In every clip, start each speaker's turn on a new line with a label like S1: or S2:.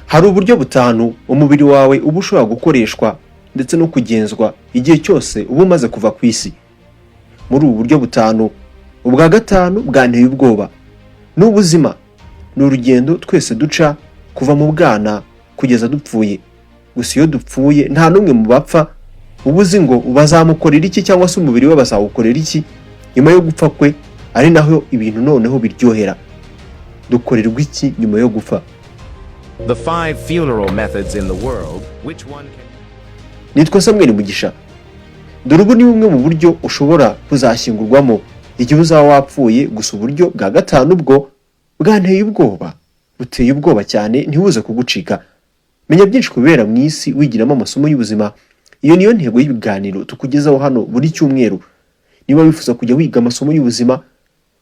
S1: Hari uburyo butanu umubiri wawe uba ushobora gukoreshwa ndetse no kugenzwa igihe cyose uba umaze kuva ku isi. Muri ubu buryo butanu, ubwa gatanu bwanteye ubwoba. Ni ubuzima, ni urugendo twese duca kuva mu bwana kugeza dupfuye. Gusa iyo dupfuye nta n'umwe mu bapfa uba uzi ngo bazamukorera iki cyangwa se umubiri we bazawukorera iki nyuma yo gupfa kwe, ari naho ibintu noneho biryohera. Dukorerwa iki nyuma yo gupfa?
S2: The five funeral methods in the world, which one can
S1: Nitwa Samuel Mugisha. Dore ubu ni bumwe mu buryo ushobora kuzashyingurwamo igihe uzaba wapfuye. Gusa uburyo bwa gatanu bwo bwanteye ubwoba, buteye ubwoba cyane, ntibuze kugucika. Menya byinshi kubera mu isi wigiramo amasomo y'ubuzima. Iyo niyo ntego y'ibiganiro tukugezaho hano buri cyumweru. Niba wifuza kujya wiga amasomo y'ubuzima,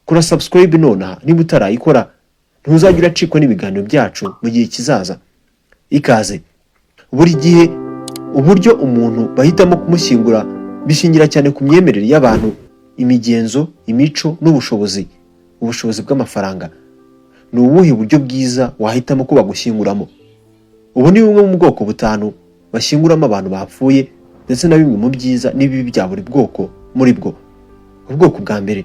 S1: kora subscribe nonaha niba utarayikora, ntuzajya uracikwa n'ibiganiro byacu mu gihe kizaza. Ikaze. Buri gihe uburyo umuntu bahitamo kumushyingura bishingira cyane ku myemerere y'abantu, imigenzo, imico n'ubushobozi, ubushobozi bw'amafaranga. Ni ubuhe buryo bwiza wahitamo ko bagushyinguramo? Ubu ni bumwe mu bwoko butanu bashyinguramo abantu bapfuye, ndetse na bimwe mu byiza n'ibibi bya buri bwoko muri bwo. Ubwoko bwa mbere,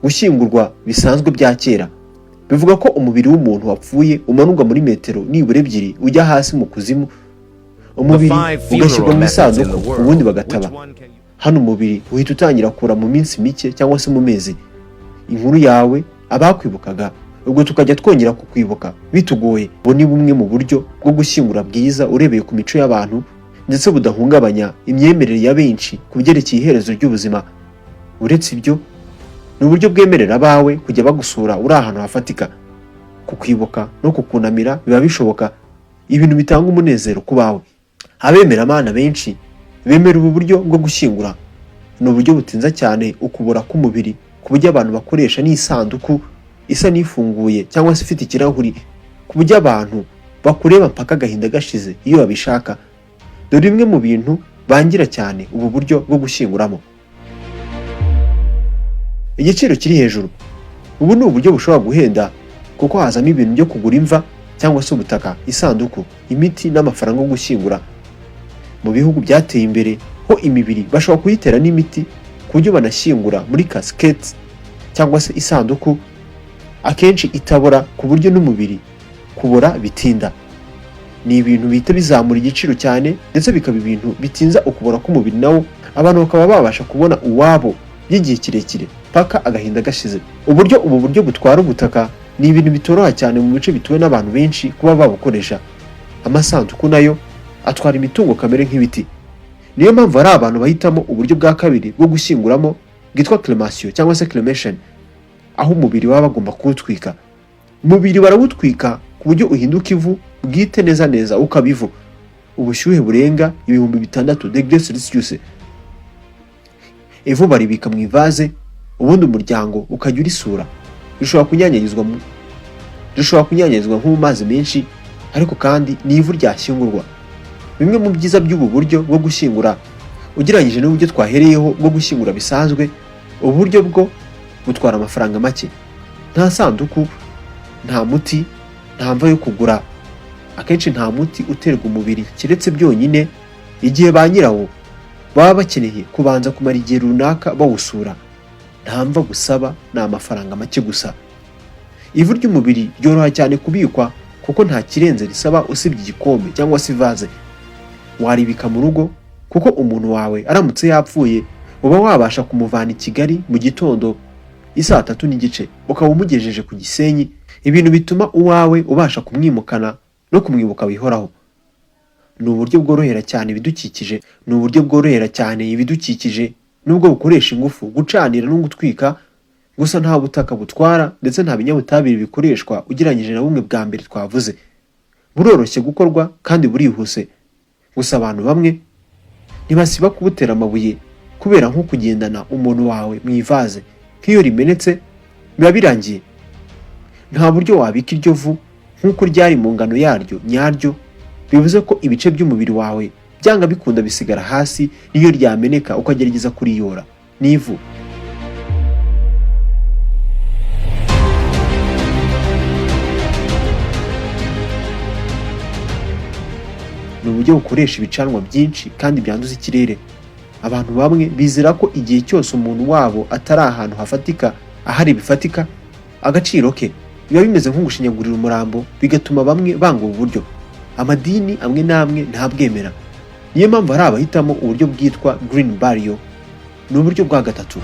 S1: gushyingurwa bisanzwe bya kera, bivuga ko umubiri w'umuntu wapfuye umanurwa muri metero nibura 2 ujya hasi mu kuzimu, umubiri ugashyirwa mu isanduku, ubundi bagataba. Hano umubiri uhita utangira kura mu minsi mike cyangwa se mu mezi. Inkuru yawe, abakwibukaga ubwo tukajya twongera kukwibuka bitugoye. Ubu ni bumwe mu buryo bwo gushyingura bwiza urebeye ku mico y'abantu, ndetse budahungabanya imyemerere ya benshi ku byerekeye iherezo ry'ubuzima. Uretse ibyo, ni uburyo bwemerera abawe kujya bagusura uri ahantu hafatika. Kukwibuka no kukunamira biba bishoboka, ibintu bitanga umunezero ku bawe. Abemeramana benshi bemera ubu buryo bwo gushyingura. Ni uburyo butinza cyane ukubora k'umubiri, ku buryo abantu bakoresha n'isanduku isa n'ifunguye cyangwa se ifite ikirahuri, ku buryo abantu bakureba mpaka agahinda gashize iyo babishaka. Dore bimwe mu bintu bangira cyane ubu buryo bwo gushyinguramo: igiciro kiri hejuru. Ubu ni uburyo bushobora guhenda kuko hazamo ibintu byo kugura imva cyangwa se ubutaka, isanduku, imiti n'amafaranga yo gushyingura. Mu bihugu byateye imbere ho imibiri bashobora kuyitera n'imiti, ku buryo banashyingura muri casket cyangwa se isanduku akenshi itabora, ku buryo n'umubiri kubora bitinda. Ni ibintu bihita bizamura igiciro cyane, ndetse bikaba ibintu bitinza ukubora k'umubiri nawo, abantu bakaba babasha kubona uwabo by'igihe kirekire paka agahinda gashize. Uburyo ubu buryo butwara ubutaka, ni ibintu bitoroha cyane mu bice bituwe n'abantu benshi kuba babukoresha. Amasanduku nayo atwara imitungo kamere nk'ibiti. Niyo mpamvu hari abantu bahitamo uburyo bwa kabiri bwo gushyinguramo bwitwa cremation cyangwa se cremation, aho umubiri baba bagomba kuwutwika. Umubiri barawutwika ku buryo uhinduka ivu bwite neza neza, ukaba ivu. Ubushyuhe burenga 6000 degrees Celsius. Ivu baribika mu ivaze, ubundi umuryango ukajya urisura. Rishobora kunyanyagizwa nko mu mazi menshi, ariko kandi ni ivu ryashyingurwa. Bimwe mu byiza by'ubu buryo bwo gushyingura ugereranyije n'uburyo twahereyeho bwo gushyingura bisanzwe, ubu buryo bwo butwara amafaranga make. Nta sanduku, nta muti, nta mva yo kugura. Akenshi nta muti uterwa umubiri, keretse byonyine igihe ba nyirawo baba bakeneye kubanza kumara igihe runaka bawusura. Nta mva gusaba, ni amafaranga make gusa. Ivu ry'umubiri ryoroha cyane kubikwa kuko nta kirenze risaba usibye igikombe cyangwa se ivaze. Waribika mu rugo, kuko umuntu wawe aramutse yapfuye uba wabasha kumuvana i Kigali mu gitondo isaa 3:30, ukaba umugejeje ku Gisenyi, ibintu bituma uwawe ubasha kumwimukana no kumwibuka bihoraho. Ni uburyo bworohera cyane ibidukikije. Ni uburyo bworohera cyane ibidukikije nubwo bukoresha ingufu gucanira no gutwika. Gusa nta butaka butwara, ndetse nta binyabutabire bikoreshwa ugereranyije na bumwe bwa mbere twavuze. Buroroshye gukorwa kandi burihuse. Gusa abantu bamwe ntibasiba kubutera amabuye, kubera nko kugendana umuntu wawe mu ivaze, nk'iyo rimenetse biba birangiye. Nta buryo wabika iryo vu nk'uko ryari mu ngano yaryo nyaryo, bivuze ko ibice by'umubiri wawe byanga bikunda bisigara hasi n'iyo ryameneka ukagerageza kuriyora n'ivu. Ni uburyo bukoresha ibicanwa byinshi kandi byanduza ikirere. Abantu bamwe bizera ko igihe cyose umuntu wabo atari ahantu hafatika, ahari bifatika agaciro ke, biba bimeze nko gushinyagurira umurambo, bigatuma bamwe banga ubu buryo. Amadini amwe n'amwe ntabwemera. Niyo mpamvu hari abahitamo uburyo bwitwa green burial. Ni uburyo bwa gatatu.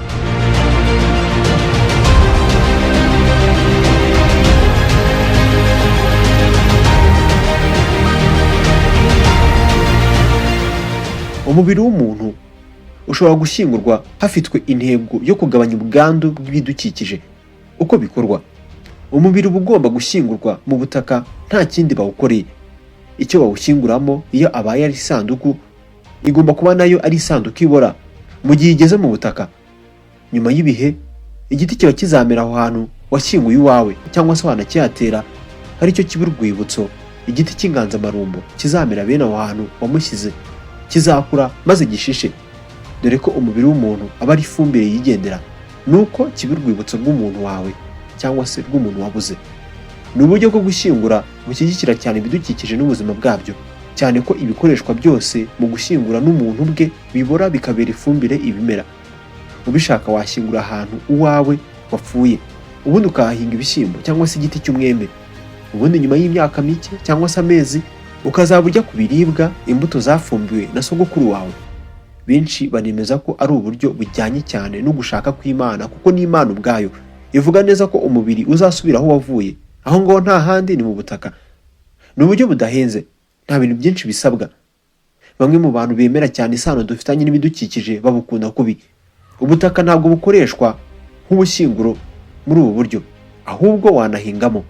S1: Umubiri w'umuntu ushobora gushyingurwa hafitwe intego yo kugabanya ubwandu bw'ibidukikije. Uko bikorwa, umubiri uba ugomba gushyingurwa mu butaka, nta kindi bawukoreye. Icyo bawushyinguramo, iyo abaye ari isanduku, igomba kuba nayo ari isanduku ibora mu gihe igeze mu butaka. Nyuma y'ibihe, igiti kiba kizamera aho hantu washyinguye iwawe, cyangwa se wanakihatera, aricyo kiba urwibutso. Igiti cy'inganzamarumbo kizamera bene aho hantu wamushyize, kizakura maze gishishe, dore ko umubiri w'umuntu aba ari ifumbire yigendera, nuko kiba urwibutso rw'umuntu wawe cyangwa se rw'umuntu wabuze. Ni uburyo bwo gushyingura bushyigikira cyane ibidukikije n'ubuzima bwabyo, cyane ko ibikoreshwa byose mu gushyingura n'umuntu ubwe bibora bikabera ifumbire ibimera. Ubishaka washyingura ahantu uwawe wapfuye, ubundi ukahahinga ibishyimbo cyangwa se igiti cy'umwembe, ubundi nyuma y'imyaka mike cyangwa se amezi ukazaba urya ku biribwa, imbuto zafumbiwe na sogokuru wawe. Benshi banemeza ko ari uburyo bujyanye cyane no gushaka kw'Imana, kuko n'Imana ubwayo ivuga neza ko umubiri uzasubira aho wavuye. Aho ngaho nta handi, ni mu butaka. Ni uburyo budahenze, nta bintu byinshi bisabwa. Bamwe mu bantu bemera cyane isano dufitanye n'ibidukikije babukunda kubi. Ubutaka ntabwo bukoreshwa nk'ubushyinguro muri ubu buryo, ahubwo wanahingamo.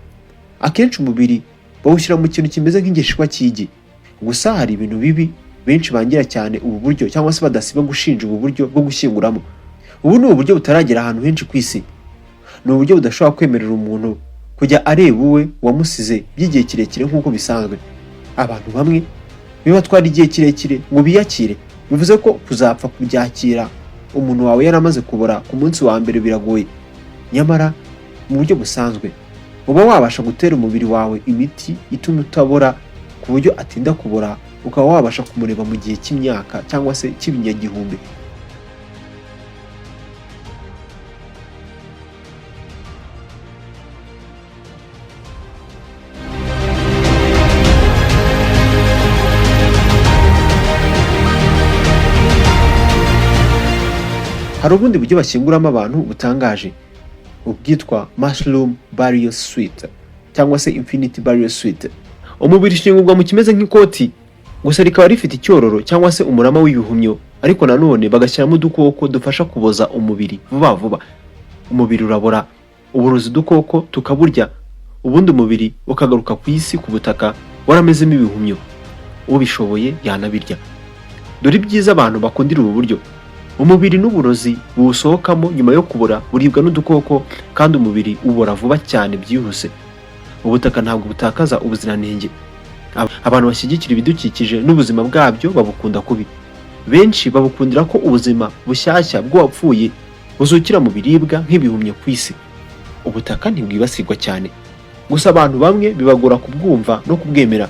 S1: Akenshi umubiri bawushyira mu kintu kimeze nk'igishishwa cy'igi. Gusa hari ibintu bibi benshi bangira cyane ubu buryo, cyangwa se badasiba gushinja ubu buryo bwo gushyinguramo. Ubu ni uburyo butaragera ahantu henshi ku isi. Ni uburyo budashobora kwemerera umuntu kujya areba uwe wamusize by'igihe kirekire nk'uko bisanzwe. Abantu bamwe bibatwara igihe kirekire ngo biyakire. Bivuze ko kuzapfa kubyakira umuntu wawe yaramaze kubora ku munsi wa mbere biragoye. Nyamara mu buryo busanzwe uba wabasha gutera umubiri wawe imiti ituma utabora, ku buryo atinda kubora, ukaba wabasha kumureba mu gihe cy'imyaka cyangwa se cy'ibinyagihumbi. Hari ubundi buryo bashyinguramo abantu butangaje, ubwitwa mushroom burial suite cyangwa se infinity burial suite. Umubiri ushyingurwa mu kimeze nk'ikoti, gusa rikaba rifite icyororo cyangwa se umurama w'ibihumyo, ariko nanone bagashyiramo udukoko dufasha kuboza umubiri vuba vuba. Umubiri urabora, uburozi udukoko tukaburya, ubundi umubiri ukagaruka ku isi, ku butaka, waramezemo ibihumyo. Ubishoboye yanabirya. Dore ibyiza abantu bakundira ubu buryo: umubiri n'uburozi buwusohokamo nyuma yo kubora buribwa n'udukoko, kandi umubiri ubora vuba cyane byihuse. Ubutaka ntabwo butakaza ubuziranenge. Abantu bashyigikira ibidukikije n'ubuzima bwabyo babukunda kubi. Benshi babukundira ko ubuzima bushyashya bw'uwapfuye buzukira mu biribwa nk'ibihumyo ku isi. Ubutaka ntibwibasirwa cyane. Gusa abantu bamwe bibagora kubwumva no kubwemera,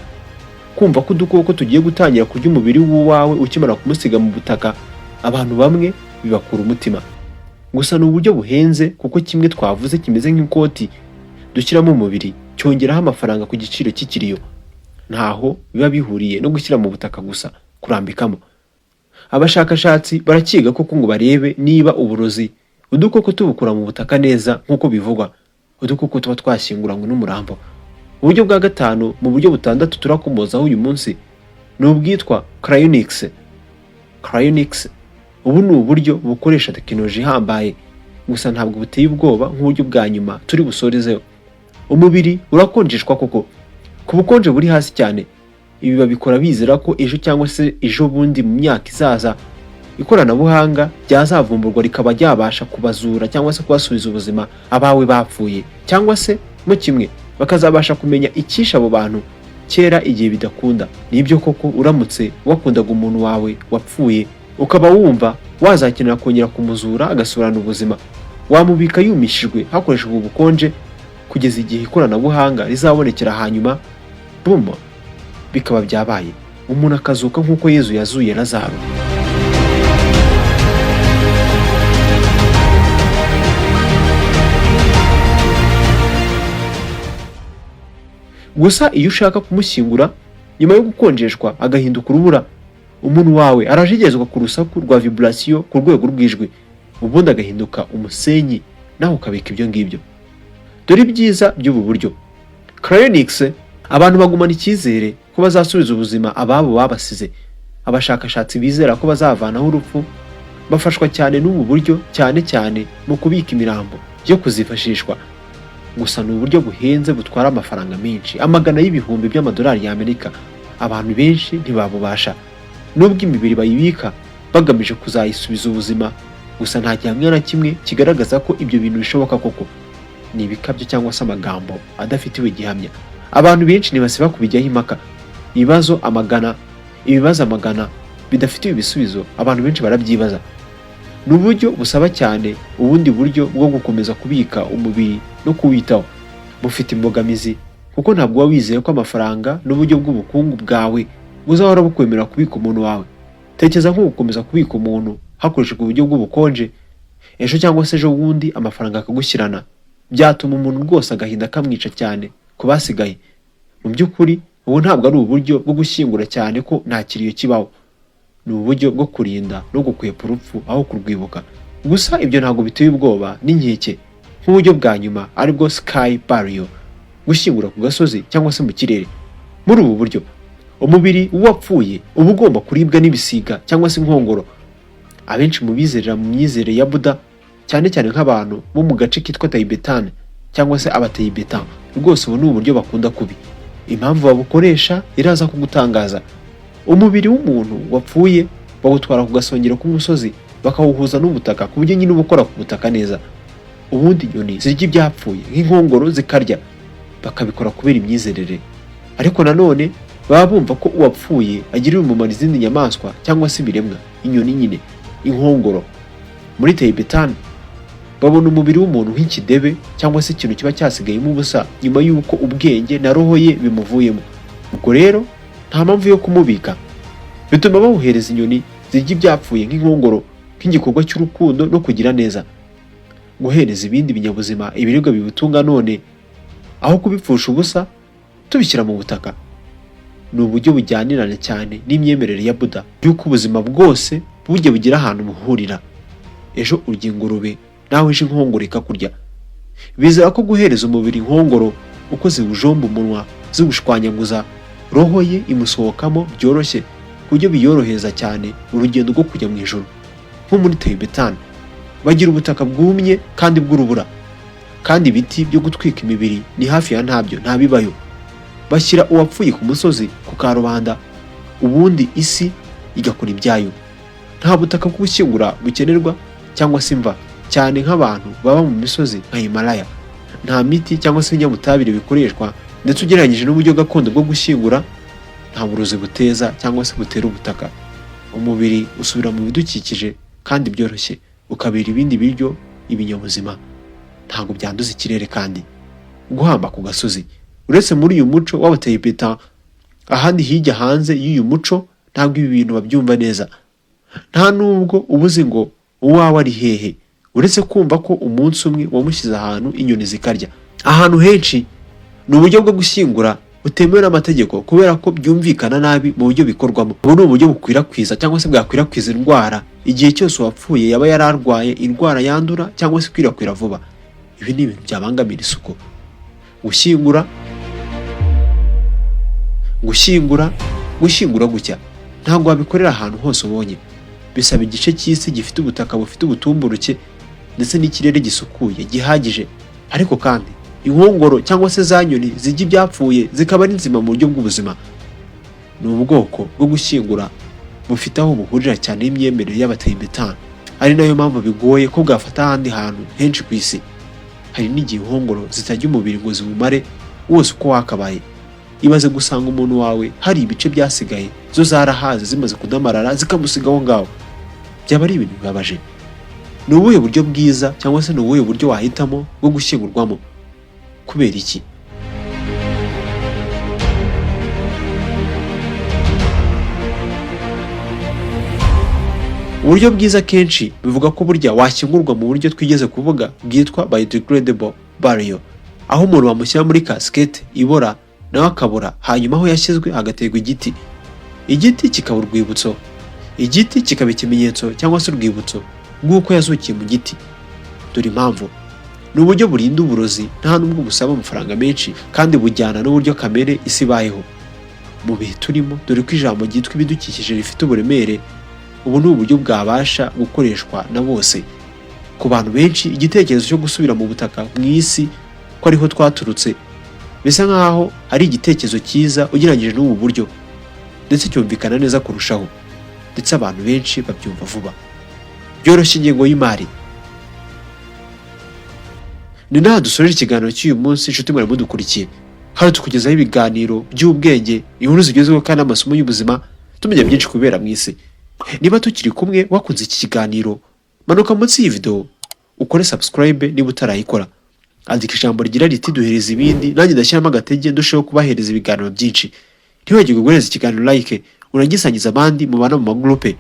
S1: kumva ko udukoko tugiye gutangira kurya umubiri w'uwawe ukimara kumusiga mu butaka. Abantu bamwe bibakura umutima. Gusa ni uburyo buhenze, kuko kimwe twavuze kimeze nk'ikoti dushyiramo umubiri cyongeraho amafaranga ku giciro cy'ikiriyo. Ntaho biba bihuriye no gushyira mu butaka gusa, kurambikamo. Abashakashatsi barakiga koko ngo barebe niba uburozi udukoko tubukura mu butaka neza nk'uko bivugwa, udukoko tuba twashyinguranywe n'umurambo. Uburyo bwa gatanu mu buryo butandatu turakomozaho uyu munsi ni ubwitwa cryonics. Cryonics, ubu ni uburyo bukoresha tekinoloji ihambaye, gusa ntabwo buteye ubwoba nk'uburyo bwa nyuma turi busorezeho. Umubiri urakonjeshwa koko, ku bukonje buri hasi cyane. Ibi babikora bizera ko ejo cyangwa se ejo bundi, mu myaka izaza, ikoranabuhanga ryazavumburwa rikaba ryabasha kubazura cyangwa se kubasubiza ubuzima abawe bapfuye, cyangwa se mo kimwe bakazabasha kumenya icyishe abo bantu kera igihe bidakunda. Nibyo koko, uramutse wakundaga umuntu wawe wapfuye, ukaba wumva wazakenera kongera kumuzura agasubirana ubuzima, wamubika yumishijwe hakoreshejwe ubukonje kugeza igihe ikoranabuhanga rizabonekera, hanyuma bum, bikaba byabaye. Umuntu akazuka nk'uko Yezu yazuye Lazaro. Gusa iyo ushaka kumushyingura nyuma yo gukonjeshwa agahinduka urubura, umuntu wawe arajegezwa ku rusaku rwa vibration ku rwego rw'ijwi, ubundi agahinduka umusenyi, nawe ukabika ibyo ngibyo. Dore ibyiza by'ubu buryo. Cryonics, abantu bagumana icyizere ko bazasubiza ubuzima ababo babasize. Abashakashatsi bizera ko bazavanaho urupfu bafashwa cyane n'ubu buryo, cyane cyane mu kubika imirambo yo kuzifashishwa. Gusa ni uburyo buhenze, butwara amafaranga menshi, amagana y'ibihumbi by'amadolari y'Amerika. Abantu benshi ntibabubasha nubwo imibiri bayibika bagamije kuzayisubiza ubuzima. Gusa nta gihamya na kimwe kigaragaza ko ibyo bintu bishoboka koko. Ni ibikabyo cyangwa se amagambo adafitiwe gihamya. Abantu benshi ntibasiba kubijyaho impaka. Ibibazo amagana bidafitiwe ibisubizo, abantu benshi barabyibaza. Ni uburyo busaba cyane ubundi buryo bwo gukomeza kubika umubiri no kuwitaho. Bufite imbogamizi kuko ntabwo uba wizeye ko amafaranga n'uburyo bw'ubukungu bwawe buzahora bukwemerera kubika umuntu wawe. Tekereza nko gukomeza kubika umuntu hakoreshejwe uburyo bw'ubukonje, ejo cyangwa se ejo bundi amafaranga akagushyirana. Byatuma umuntu rwose agahinda kamwica cyane ku basigaye. Mu by'ukuri ubu ntabwo ari uburyo bwo gushyingura, cyane ko nta kiriyo kibaho. Ni uburyo bwo kurinda no gukwepa urupfu aho kurwibuka. Gusa ibyo ntabwo biteye ubwoba n'inkeke nk'uburyo bwa nyuma, aribwo sky burial, gushyingura ku gasozi cyangwa se mu kirere. Muri ubu buryo umubiri w'uwapfuye uba ugomba kuribwa n'ibisiga cyangwa se inkongoro. Abenshi mu bizerera mu myizerere ya Buda, cyane cyane nk'abantu bo mu gace kitwa Tibetan cyangwa se Abatayibetan, rwose ubu ni uburyo bakunda kubi. Impamvu babukoresha iraza kugutangaza. Umubiri w'umuntu wapfuye bawutwara ku gasongero k'umusozi, bakawuhuza n'ubutaka ku buryo nyine uba ukora ku butaka neza. Ubundi inyoni zirya ibyapfuye nk'inkongoro zikarya. Bakabikora kubera imyizerere, ariko nanone baba bumva ko uwapfuye agirira umumaro izindi nyamaswa cyangwa se ibiremwa, inyoni nyine, inkongoro. Muri Tibetan babona umubiri w'umuntu nk'ikidebe cyangwa se ikintu kiba cyasigayemo ubusa nyuma y'uko ubwenge na roho ye bimuvuyemo. Ubwo rero nta mpamvu yo kumubika. Bituma bawuhereza inyoni zirya ibyapfuye nk'inkongoro, nk'igikorwa cy'urukundo no kugira neza, guhereza ibindi binyabuzima ibiribwa bibitunga none aho kubipfusha ubusa tubishyira mu butaka. Ni uburyo bujyanirana cyane n'imyemerere ya Buda y'uko ubuzima bwose bujya bugira ahantu buhurira. Ejo urya ingurube, nawe ejo inkongoro ikakurya. Bizera ko guhereza umubiri inkongoro, uko ziwujomba umunwa ziwushwanyaguza, roho ye imusohokamo byoroshye, ku buryo biyorohereza cyane urugendo rwo kujya mu ijuru. Nko muri Tibetan bagira ubutaka bwumye kandi bw'urubura, kandi ibiti byo gutwika imibiri ni hafi ya ntabyo, ntabibayo. Bashyira uwapfuye ku musozi ku karubanda, ubundi isi igakora ibyayo. Nta butaka bwo gushyingura bukenerwa cyangwa se imva, cyane nk'abantu baba mu misozi nka Himalaya. Nta miti cyangwa se ibinyabutabire bikoreshwa, ndetse ugereranyije n'uburyo gakondo bwo gushyingura, nta burozi buteza cyangwa se butera ubutaka. Umubiri usubira mu bidukikije kandi byoroshye, ukabera ibindi biryo ibinyabuzima. Ntabwo byanduza ikirere. Kandi guhamba ku gasozi, uretse muri uyu muco w'Abatayibeta, ahandi hirya hanze y'uyu muco ntabwo ibi bintu babyumva neza. Nta nubwo uba uzi ngo uwawe ari hehe, uretse kumva ko umunsi umwe wamushyize ahantu inyoni zikarya. Ahantu henshi ni uburyo bwo gushyingura butemewe n'amategeko kubera ko byumvikana nabi mu buryo bikorwamo. Ubu ni uburyo bukwirakwiza cyangwa se bwakwirakwiza indwara igihe cyose uwapfuye yaba yararwaye indwara yandura cyangwa se ikwirakwira vuba. Ibi ni ibintu byabangamira isuku. Gushyingura gutya ntabwo wabikorera ahantu hose ubonye. Bisaba igice cy'isi gifite ubutaka bufite ubutumburuke ndetse n'ikirere gisukuye gihagije, ariko kandi inkongoro cyangwa se za nyoni zirya ibyapfuye zikaba ari nzima mu buryo bw'ubuzima. Ni ubwoko bwo gushyingura bufite aho buhurira cyane n'imyemerere y'Abatayibetani, ari nayo mpamvu bigoye ko bwafata ahandi hantu henshi ku isi. Hari n'igihe inkongoro zitarya umubiri ngo ziwumare wose uko wakabaye. Ibaze gusanga umuntu wawe hari ibice byasigaye, zo zarahaze zimaze kudamarara, zikamusiga aho ngaho. Byaba ari ibintu bibabaje. Ni ubuhe buryo bwiza cyangwa se ni ubuhe buryo wahitamo bwo gushyingurwamo? Kubera iki? Uburyo bwiza kenshi bivuga ko burya washyingurwa mu buryo twigeze kuvuga bwitwa biodegradable burial, aho umuntu bamushyira muri casket ibora, nawe akabora, hanyuma aho yashyizwe hagaterwa igiti. Igiti kikaba urwibutso, igiti kikaba ikimenyetso cyangwa se urwibutso rw'uko yazukiye mu giti. Dore impamvu: ni uburyo burinda uburozi, nta nubwo busaba amafaranga menshi, kandi bujyana n'uburyo kamere isi ibayeho mu bihe turimo, dore ko ijambo ryitwa ibidukikije rifite uburemere. Ubu ni uburyo bwabasha gukoreshwa na bose. Ku bantu benshi, igitekerezo cyo gusubira mu butaka, mu isi, ko ariho twaturutse, bisa nkaho ari igitekerezo cyiza ugereranyije n'ubu buryo, ndetse cyumvikana neza kurushaho, ndetse abantu benshi babyumva vuba, byoroshya ingengo y'imari. Ni naha dusoje ikiganiro cy'uyu munsi. Inshuti mwari mudukurikiye hano, tukugezaho ibiganiro by'ubwenge, inkuru zigezweho kandi n'amasomo y'ubuzima, tumenya byinshi kubera mu isi. Niba tukiri kumwe, wakunze iki kiganiro, manuka munsi y'iyi video ukore subscribe niba utarayikora. Andika ijambo rigira riti "Duhereza ibindi", nanjye ndashyiramo agatege ndusheho kubahereza ibiganiro byinshi. Ntiwibagirwe guhereza ikiganiro like, unagisangiza abandi mubana mu magurupe.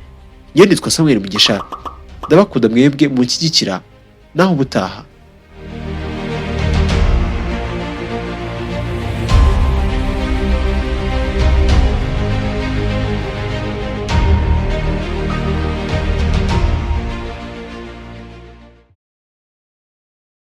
S1: Njye nitwa Samuel Mugisha, ndabakunda mwebwe munshyigikira. Naho ubutaha.